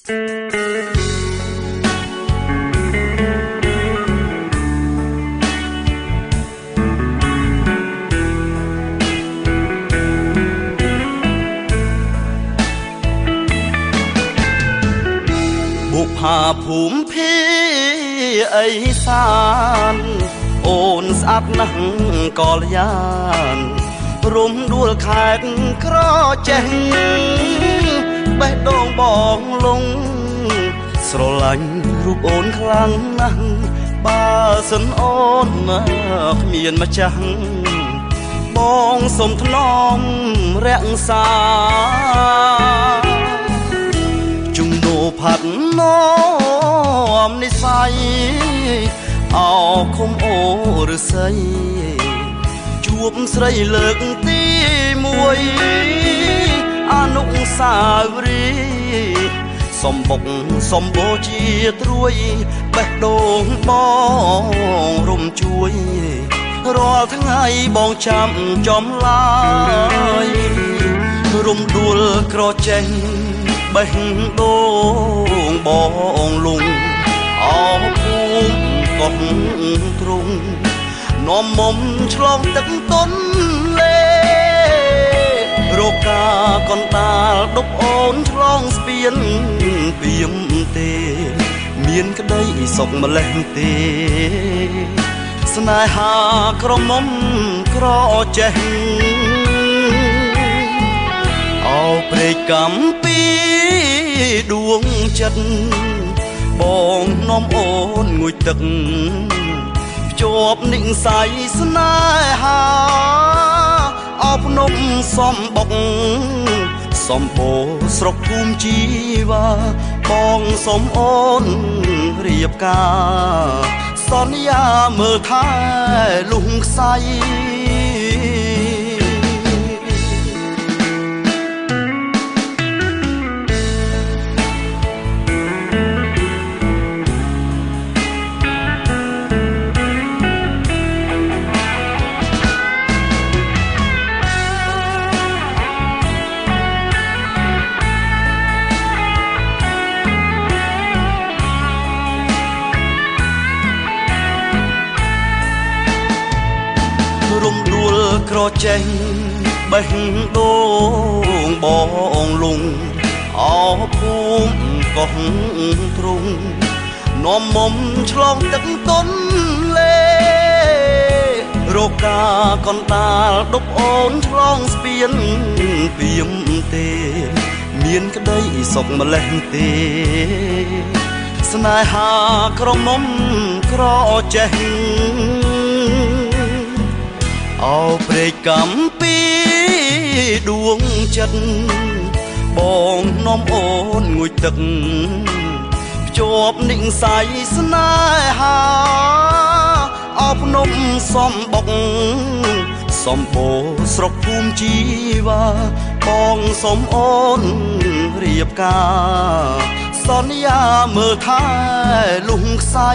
បុផាភូមិភាអីសានអូនស្អាតណាស់កល្យានរំដួលខេតក្រចេះបេះដូងបងលងស្រឡាញ់រូបអូនខ្លាំងណាស់បើសិនអូនគ្មានម្ចាស់បងសុំថ្នមរក្សាជំនោផាត់នោមនិស័យអោខុំអូរស័យជួបស្រីលើកទីមួយអនុសាវរីយ៍សំបុកសំបូជាត្រួយបេះដូងបងរំជួយរាល់ថ្ងៃបងចាំចំឡើយរំដួលក្រចេះបេះដូងបងលងអោភូមិកោះទ្រុងនាំមុំឆ្លងទឹកទុនលេរកាកណ្ដាលដប់អូនឆ្លងស្ពានពីមទេមានក្តីសុខម្លេះទេស្នេហាក្រមុំក្រចេះអោព្រែកកម្មពីដួងចិត្តបងនាំអូនងួយទឹកភ្ជាប់និស័យស្នេហាអោភ្នំសំបុកសំបូរស្រុកភូមិជីវ៉ាបងសុំអូនរៀបការសន្យាមើលថែលុះខ្សែរំដួលក្រចេះបេះដូងបងលងអោភូមិកោះទ្រុងនាំមុំឆ្លងទឹកទុនលេរកាកណ្ដាលដប់អូនឆ្លងស្ពានពីមទេមានក្តីសុខម្លេះទេស្នេហាក្រមុំក្រចេះអោព្រែកកម្មពីដួងចិត្តបងនាំអូនងួយទឹកភ្ជាប់និស័យស្នេហាអោភ្នំសំបុកសំបូរស្រុកភូមិជីវ៉ាបងសុំអូនរៀបការសន្យាមើលថែលុះខ្សែ